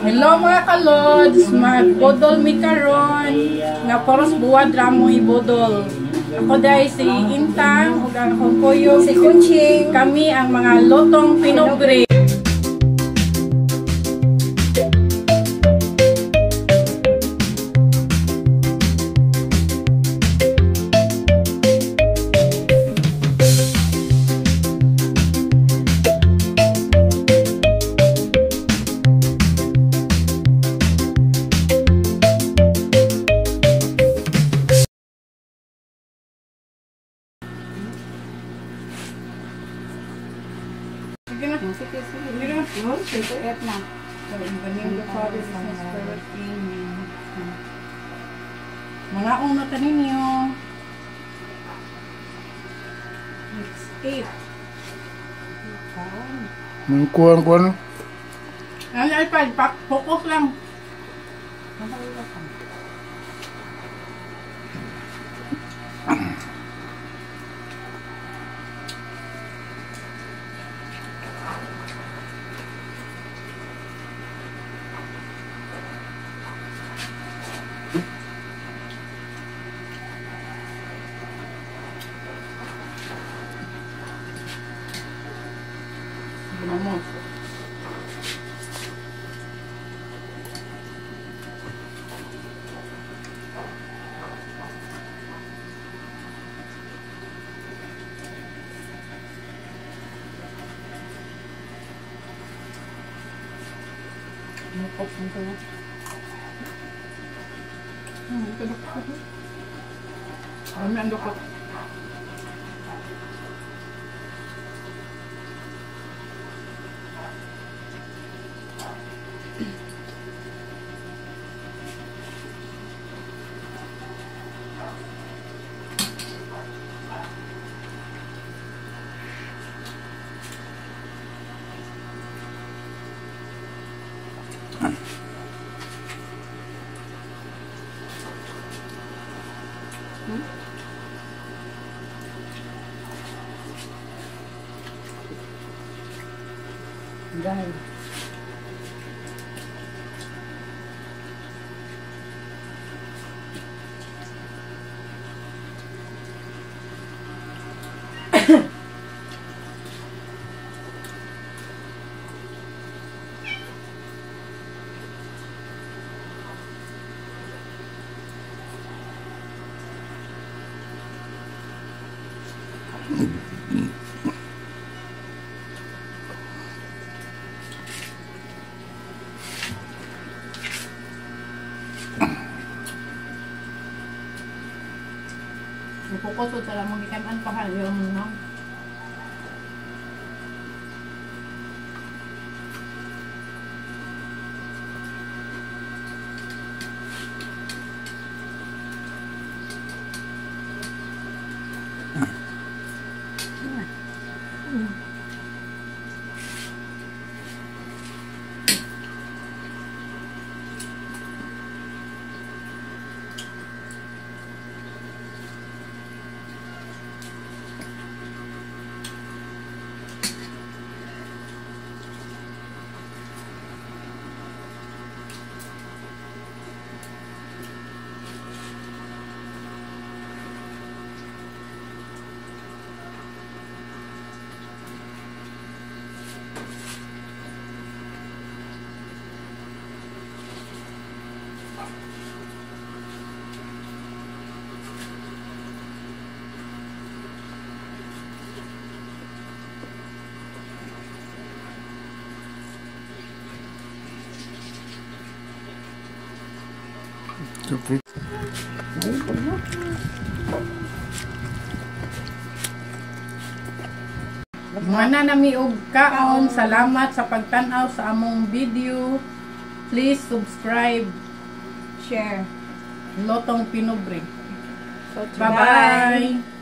Hello mga kalods, magbodol mi karon nga poros buwad ra mo ibodol. Ako dahil si Intang ug ang akong kuyog Si Kunching. Kami ang mga lotong pinobre. Sige na. Sige, sige. Sige na. Sige, na. So, in the name of the Father, Son, and Spirit, Amen. Mga una ta ninyo. It's 8. Kuhan, kuhan. Ano ay pa, focus lang. Sige mo. Mukop nito. Ito dukot. Dami ang dukot. Dahil. Focus sa lamang gikan pa ha yung no. Mana nami og kaon. Salamat sa pagtan-aw sa among video. Please subscribe, share. Lotong Pinobre. Bye-bye.